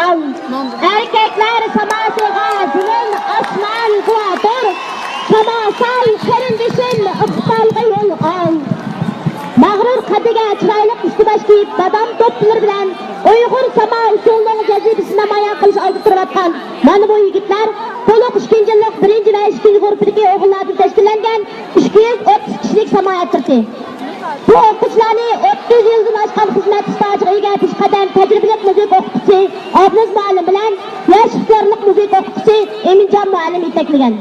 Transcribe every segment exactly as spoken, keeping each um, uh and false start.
ئەركەكلەر ساماسىغا زېمىن ئاسمان قۇۋۋەتتۇر، ساماساي قېرىندىشىم ئىقبالغا يول ئال. مەغرۇر قەددىگە چىرايلىق ئۈستى باش كىيىپ، بادام دوپپىلىرى بىلەن ئۇيغۇر ساما ئۇسسۇلىنىڭ جاذىبىسىنى نامايان قىلىش ئالدىدا تۇرۇۋاتقان مانا بۇ يىگىتلەر تولۇق ئىككىنچى يىللىق بىرىنچى ۋە ئىككىنچى گۇرۇپپىدىكى ئوغۇللاردىن تەشكىللەنگەن ئىككى يۈز ئوتتۇز كىشىلىك ساما ئەترىتى. بۇ ئوقۇتقۇچىلارنى ئوتتۇز يىلدىن ئاشقان خىزمەت ئىستاژىغا ئىگە پېشقەدەم تەجرىبىلىك مۇزىكا ئوقۇتقۇچىسى ئابلىز مۇئەللىم بىلەن ياش ئىختىيارلىق مۇزىكا ئوقۇتقۇچىسى ئىمىنجان مۇئەللىم يېتەكلىگەن.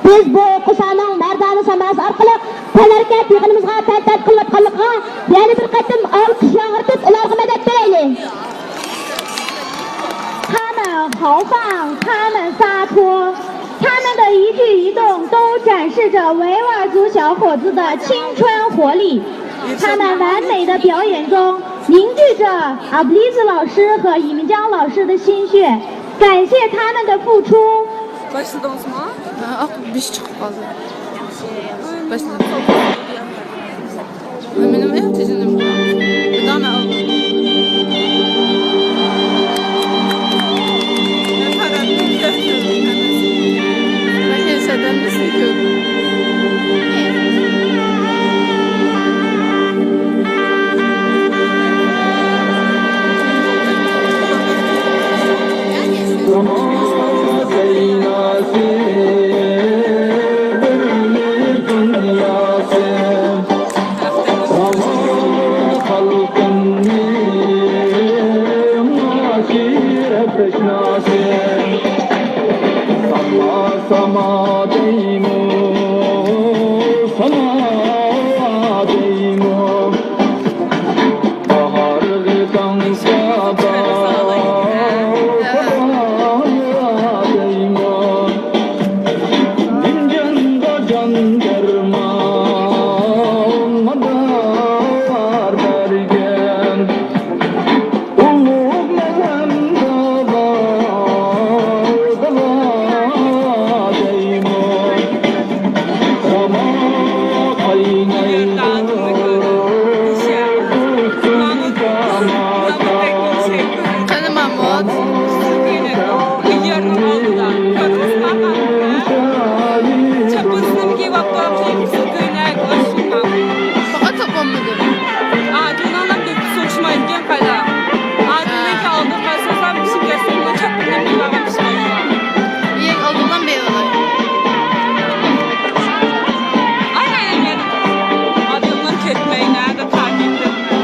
بىز بۇ ئوقۇغۇچىلارنىڭ مەردانە ساماسى ئارقىلىق تەنھەرىكەت يىغىنىمىزغا تەنتەربىيە قىلىۋاتقانلىقىغا يەنە بىر قېتىم ئالقىش ياڭرىتىپ، ئۇلارغا مەدەت بېرەيلى. 他们豪放，他们洒脱，他们的一举一动都展示着维吾尔族小伙子的青春活力。他们完美的表演中凝聚着阿布丽子老师和尹明江老师的心血，感谢他们的付出。 Başladınız mı? Aa, bir şey çıkıp kaldı. Başladım. Benim en tezini bu. Bir tane aldım. Ben senden de seviyorum. ساما دەيمۇ، ساما دەيمۇ. باھارغا داڭسا دەيمۇ. نىمجانغا جان دەرمان، مادار بەرگەن. ئۇلۇغ مەلەم دالا، دالا دەيمۇ. ساما قاينايدۇ، قېنى مامۇت؟ چاپىنىنى كىيىۋاپتۇ، قىزىل كۆينەك، ئاشۇنداق. پەقەت تاپالمىدىم. ئا، جۇنالا كۆپ سوقۇشمايدىكەن قايدا. ئا، جۇناكى ئالدىغا قارىسام، بىزنىڭ كەسپىمىزدە چاپىنىنى كىيىۋالغان كىشى بار. ئىيەك ئالدىڭلام بېرىۋالاي. ئاي، ئاي، ئاي، ئاي. ئادەملەر كەتمەي، نەدە تاكىت كەتمەي.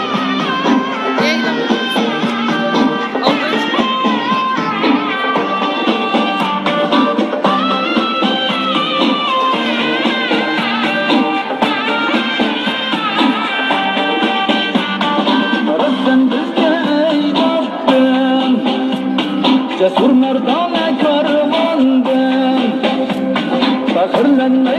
ئىيەك جەسۇر مەردانە كارۋاندىن پەخىرلەنمە.